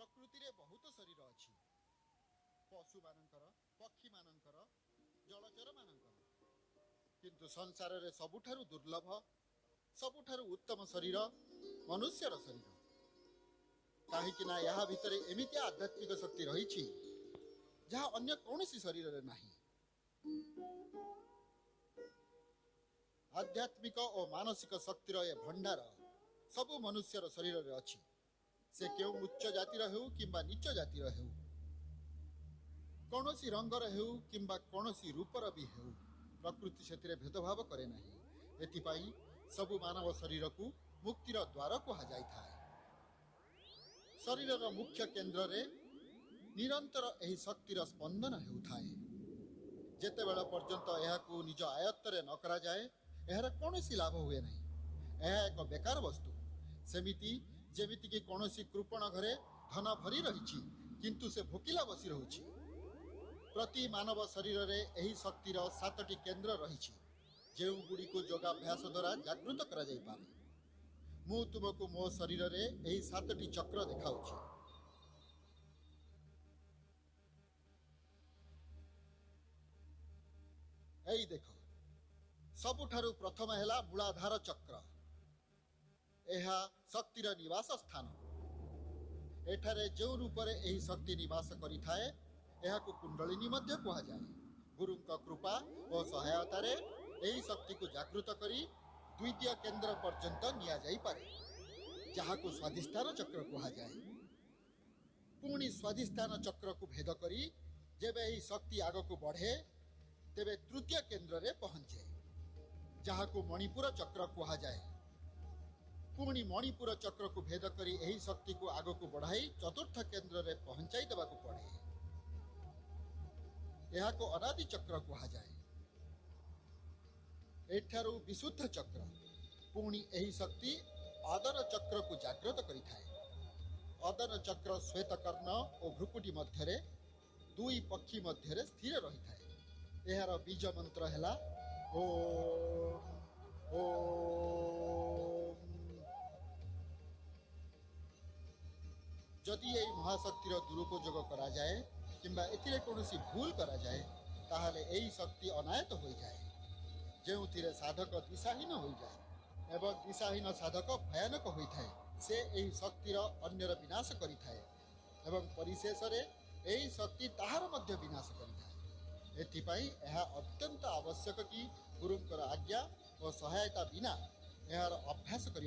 ପ୍ରକୃତିରେ ବହୁତ ଶରୀର ଅଛି, ପଶୁମାନଙ୍କର, ପକ୍ଷୀମାନଙ୍କର, ଜଳଚରମାନଙ୍କର। କିନ୍ତୁ ସଂସାରରେ ସବୁଠାରୁ ଦୁର୍ଲଭ, ସବୁଠାରୁ ଉତ୍ତମ ଶରୀର ମନୁଷ୍ୟର ଶରୀର। କାହିଁକି ନା ଏହା ଭିତରେ ଏମିତି ଆଧ୍ୟାତ୍ମିକ ଶକ୍ତି ରହିଛି ଯାହା ଅନ୍ୟ କୌଣସି ଶରୀରରେ ନାହିଁ। ଆଧ୍ୟାତ୍ମିକ ଓ ମାନସିକ ଶକ୍ତିର ଏ ଭଣ୍ଡାର ସବୁ ମନୁଷ୍ୟର ଶରୀରରେ ଅଛି। ସେ କେଉଁ ଉଚ୍ଚ ଜାତିର ହେଉ କିମ୍ବା ନୀଚ ଜାତିର ହେଉ, କୌଣସି ରଙ୍ଗର ହେଉ କିମ୍ବା କୌଣସି ରୂପର ବି ହେଉ, ପ୍ରକୃତି ସେଥିରେ ଭେଦଭାବ କରେ ନାହିଁ। ଏଥିପାଇଁ ସବୁ ମାନବ ଶରୀରକୁ ମୁକ୍ତିର ଦ୍ୱାର କୁହାଯାଇଥାଏ। ଶରୀରର ମୁଖ୍ୟ କେନ୍ଦ୍ରରେ ନିରନ୍ତର ଏହି ଶକ୍ତିର ସ୍ପନ୍ଦନ ହେଉଥାଏ। ଯେତେବେଳ ପର୍ଯ୍ୟନ୍ତ ଏହାକୁ ନିଜ ଆୟତ୍ତରେ ନ କରାଯାଏ, ଏହାର କୌଣସି ଲାଭ ହୁଏ ନାହିଁ। ଏହା ଏକ ବେକାର ବସ୍ତୁ। ସେମିତି ଯେମିତିକି କୌଣସି କୃପଣ ଘରେ ଧନ ଭରି ରହିଛି, କିନ୍ତୁ ସେ ଭୋକିଲା ବସି ରହୁଛି। ପ୍ରତି ମାନବ ଶରୀରରେ ଏହି ଶକ୍ତିର 7ଟି କେନ୍ଦ୍ର ରହିଛି, ଯେଉଁଗୁଡ଼ିକୁ ଯୋଗାଭ୍ୟାସ ଦ୍ୱାରା ଜାଗୃତ କରାଯାଇପାରେ। ମୁଁ ତୁମକୁ ମୋ ଶରୀରରେ ଏହି 7ଟି ଚକ୍ର ଦେଖାଉଛି। ଏଇ ଦେଖ, ସବୁଠାରୁ ପ୍ରଥମ ହେଲା ମୂଳାଧାର ଚକ୍ର। ଏହା ଶକ୍ତିର ନିବାସ ସ୍ଥାନ। ଏଠାରେ ଯେଉଁ ରୂପରେ ଏହି ଶକ୍ତି ନିବାସ କରିଥାଏ, ଏହାକୁ କୁଣ୍ଡଳିନୀ ମଧ୍ୟ କୁହାଯାଏ। ଗୁରୁଙ୍କ କୃପା ଓ ସହାୟତାରେ ଏହି ଶକ୍ତିକୁ ଜାଗୃତ କରି ଦ୍ୱିତୀୟ କେନ୍ଦ୍ର ପର୍ଯ୍ୟନ୍ତ ନିଆଯାଇପାରେ, ଯାହାକୁ ସ୍ୱାଧିଷ୍ଠାନ ଚକ୍ର କୁହାଯାଏ। ପୁଣି ସ୍ୱାଧିଷ୍ଠାନ ଚକ୍ରକୁ ଭେଦ କରି ଯେବେ ଏହି ଶକ୍ତି ଆଗକୁ ବଢ଼େ, ତେବେ ତୃତୀୟ କେନ୍ଦ୍ରରେ ପହଞ୍ଚେ, ଯାହାକୁ ମଣିପୁର ଚକ୍ର କୁହାଯାଏ। ପୁଣି ମଣିପୁର ଚକ୍ରକୁ ଭେଦ କରି ଏହି ଶକ୍ତିକୁ ଆଗକୁ ବଢ଼ାଇ ଚତୁର୍ଥ କେନ୍ଦ୍ରରେ ପହଞ୍ଚାଇ ଦେବାକୁ ପଡ଼େ। ଏହାକୁ ଅନାଦି ଚକ୍ର କୁହାଯାଏ। ଏଠାରୁ ବିଶୁଦ୍ଧ ଚକ୍ର। ପୁଣି ଏହି ଶକ୍ତି ଅଦନ ଚକ୍ରକୁ ଜାଗ୍ରତ କରିଥାଏ। ଅଦନ ଚକ୍ର ଶ୍ୱେତକର୍ଣ୍ଣ ଓ ଭ୍ରୁକୁଟି ମଧ୍ୟରେ, ଦୁଇ ପକ୍ଷୀ ମଧ୍ୟରେ ସ୍ଥିର ରହିଥାଏ। ଏହାର ବୀଜ ମନ୍ତ୍ର ହେଲା ଓମ୍ ଓମ୍। ଯଦି ଏହି ମହାଶକ୍ତିର ଦୁରୁପଯୋଗ କରାଯାଏ କିମ୍ବା ଏଥିରେ କୌଣସି ଭୁଲ କରାଯାଏ, ତାହେଲେ ଏହି ଶକ୍ତି ଅନାୟତ ହୋଇଯାଏ, ଯେଉଁଥିରେ ସାଧକ ଦିଶାହୀନ ହୋଇଯାଏ ଏବଂ ଦିଶାହୀନ ସାଧକ ଭୟାନକ ହୋଇଥାଏ। ସେ ଏହି ଶକ୍ତିର ଅନ୍ୟର ବିନାଶ କରିଥାଏ ଏବଂ ପରିଶେଷରେ ଏହି ଶକ୍ତି ତାହାର ମଧ୍ୟ ବିନାଶ କରିଥାଏ। ଏଥିପାଇଁ ଏହା ଅତ୍ୟନ୍ତ ଆବଶ୍ୟକ କି ଗୁରୁଙ୍କର ଆଜ୍ଞା ଓ ସହାୟତା ବିନା ଏହାର ଅଭ୍ୟାସ କରିବା